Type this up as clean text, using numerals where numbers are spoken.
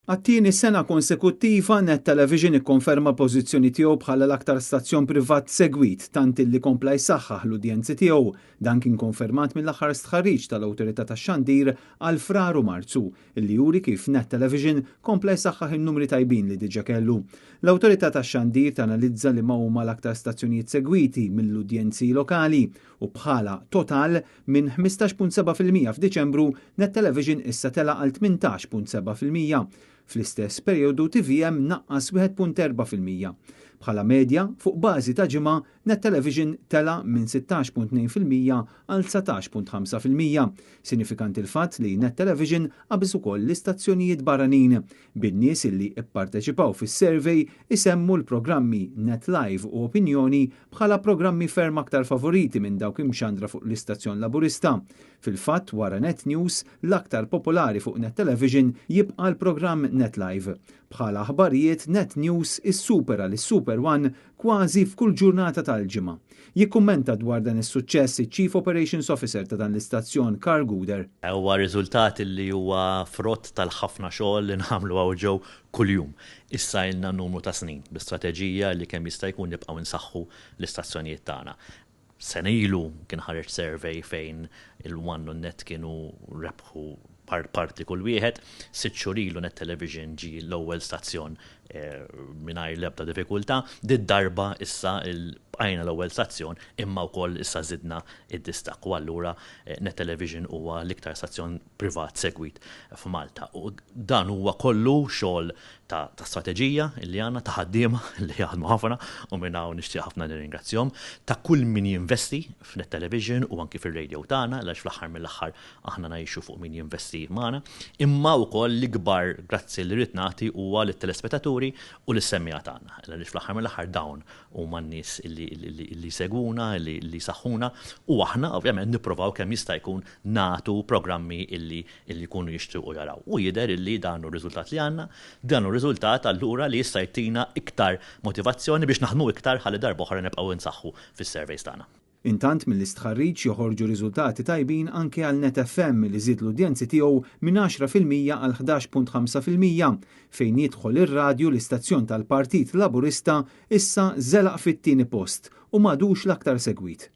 Għat-tieni sena konsekuttiva, Net Television ikkonferma l-pożizzjoni tiegħu bħala l-aktar stazzjon privat segwit, tant illi kompla jsaħħaħ l-udjenzi tiegħu. Dan kien konfermat mill-aħħar stħarriġ tal-Awtorità tax-Xandir għal Frar u Marzu, illi juri kif Net Television kompla jsaħħaħ in-numri tajbin li diġà kellu. L-Awtorità tax-Xandir tanalizza liema huma l-aktar stazzjonijiet segwiti mill-udjenzi lokali u bħala total minn 15.7% f'Diċembru, Net Television issa tela' għal 18.7%. Fl-istess perjodu TVM naqqas 1.4%. Bħala medja, fuq bażi ta' ġimgħa, Net Television tela' minn 16.2% għal 19.5%. Sinifikanti l-fatt li Net Television qabeż ukoll l-istazzjonijiet barranin, bin-nies illi pparteċipaw fis-survey isemmu l-programmi Net Live u Opinjoni bħala programmi ferm aktar favoriti minn dawk imxandra fuq l-istazzjon Laburista. Fil-fatt, wara Net News, l-aktar popolari fuq Net Television jibqa' l-programm Net Live. Bħala aħbarijiet, Net News issupera lis-Super One kważi f'kull ġurnata tal-ġimgħa. Jikkummenta dwar dan is-suċċess iċ-Chief Operations Officer ta' dan l-istazzjon Karl Gouder. Huwa riżultat li huwa frott tal-ħafna xogħol li nagħmlu hawn ġew kuljum. Issa ilna numru ta' snin bi strateġija li kemm jista' jkun nibqgħu nsaħħu l-istazzjonijiet tagħna. Sena ilu kien ħareġ survey fejn il-One u n-Net kienu rebħu parti kull wieħed. 6 xhur ilu Net Television ġie l-ewwel stazzjon mingħajr l-ebda diffikultà. Did-darba issa bqajna l-ewwel stazzjon imma wkoll issa żidna d-distakk u allura Net Television huwa l-iktar stazzjon privat segwit f'Malta. U dan huwa kollu xogħol ta' strateġija li għandna, ta' ħaddiema li jaħdmu ħafna u minn hawn nixtieq ħafna nirringrazzjahom, ta' kull min jinvesti f'Net Television u anki fir-radio tagħna, għaliex fl-aħħar mill-aħħar aħna ngħixu fuq min jinvesti magħna, imma wkoll l-ikbar grazzi li rrid nagħti huwa lit-telespettaturi u lis-semmiegħa tagħna, għaliex fl-aħħar mill-aħħar dawn huma n-nies li jsegwuna, li jsaħħuna u aħna ovvjament nipprovaw kemm jista' jkun nagħtu programmi illi jkunu jixtiequ jaraw. U jidher illi dan hu r-riżultat li għandna, dan hu riżultat allura li jista' jtina iktar motivazzjoni biex naħdmu iktar ħalli darb'oħra nibqgħu nsaħħu fis-surveys tagħna. Intant mill-istħarriġ joħorġu riżultati tajbin anke għal Net FM li żied l-udjenzi tiegħu minn 10% għal 11.5%. Fejn jidħol ir-radju l-istazzjon tal-Partit Laburista issa żelaq fit-tieni post u m'għadux l-aktar segwit.